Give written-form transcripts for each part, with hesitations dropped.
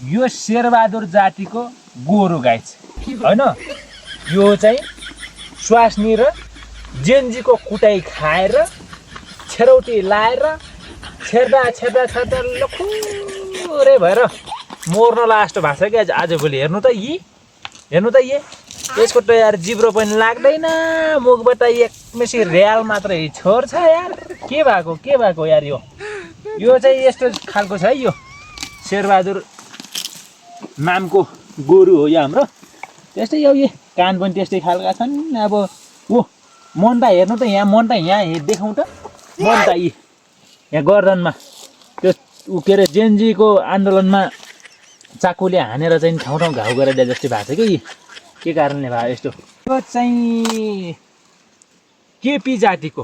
यो शेरबहादुर जातिको गोरु गाई हैन यो चाहिँ स्वास्नी र जेन्जीको कुटाई खाएर छेरौटी लाएर छेर्दा लखुरे भएर मर्न लास्ट भएको छ कि आजभोलि हेर्नु त यसको त यार जिब्रो पनि लाग्दैन मुखबाट एकमेसी र्याल मात्रै छोड्छ यार के भएको यार यो चाहिँ यस्तो खालको छ है यो शेरबहादुर नामको गोरु हो यो हाम्रो त्यस्तै यो कान पनि त्यस्तै खालका छन् अब मन्टा हेर्नु त यहाँ मन्टा यहाँ देखाउँ त मन्टा यहाँ गर्दनमा त्यो के अरे जेन्जीको आन्दोलनमा चाकुले हानेर चाहिँ ठाउँ घाउ गरेर दिए जस्तै भएको छ कि के कारणले भयो यस्तो यो चाहिँ केपी जातिको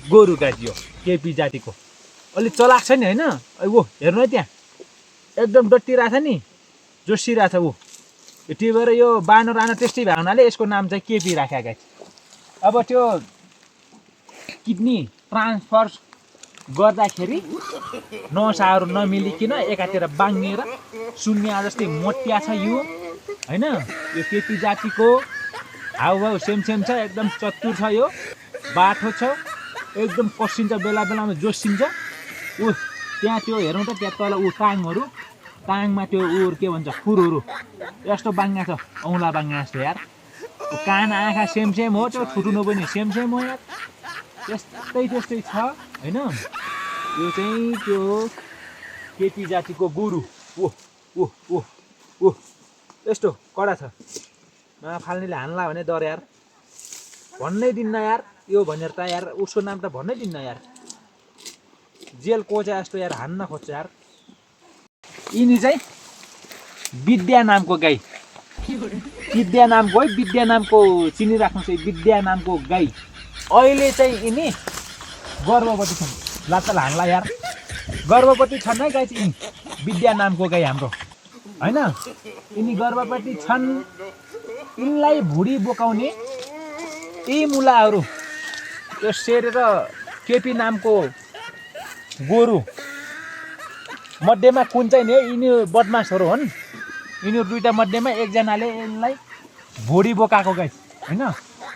गोरु गाई हो केपी जातिको अलिक चलाक छ नि होइन हेर्नु है त्यहाँ एकदम डट्टी रहेछ नि जोसिरहेछ त्यही भएर यो बानर आना त्यस्तै भएको हुनाले यसको नाम चाहिँ केपी राखेको गाई अब त्यो किडनी ट्रान्सफर गर्दाखेरि नसाहरू नमिलिकन एकातिर बाङ्गिएर शून्य जस्तै मोटिया छ यो होइन यो केपी जातिको हाउभाउ सेम छ एकदम चतुर छ यो बाठो छ एकदम कसिन्छ बेला बेलामा जोसिन्छ त्यहाँ त्यो हेर्नु त त्यहाँ तल टाङमा त्यो के भन्छ खुरहरू यस्तो बाङ्गा छ औँला बाङ्गा जस्तो यार कान आँखा सेम हो त्यो ठुटुनो पनि सेम हो यार त्यस्तै छ होइन यो चाहिँ त्यो केपी जातिको गोरु यस्तो कडा छ फाल्नेले हान्ला भने डर यार भन्नै दिन्न यार यो भनेर त यार उसको नाम त भन्नै दिन्न यार जेल कोचा जस्तो यार हान्न खोज्छ यार यिनी चाहिँ विद्या नामको गाई विद्या नामको चिनिराख्नु चाहिँ विद्या नामको गाई अहिले चाहिँ यिनी गर्भवती छन् लाचाल हान्ला यार गर्भवती छन् है गाई चाहिँ यिनी विद्या नामको गाई हाम्रो होइन यिनी गर्भवती छन् यिनलाई भुडी बोकाउने यी मुलाहरू यो शेर र केपी नामको गोरु मध्येमा कुन चाहिँ नि यिनी बदमासहरू हुन् यिनीहरू दुईटा मध्येमा एकजनाले यिनलाई भुडी बोकाएको गाई होइन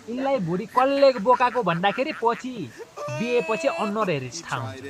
यिनलाई भुडी कसले बोकाएको भन्दाखेरि पछि बिहेपछि अनुहार हेरी थाहा हुन्छ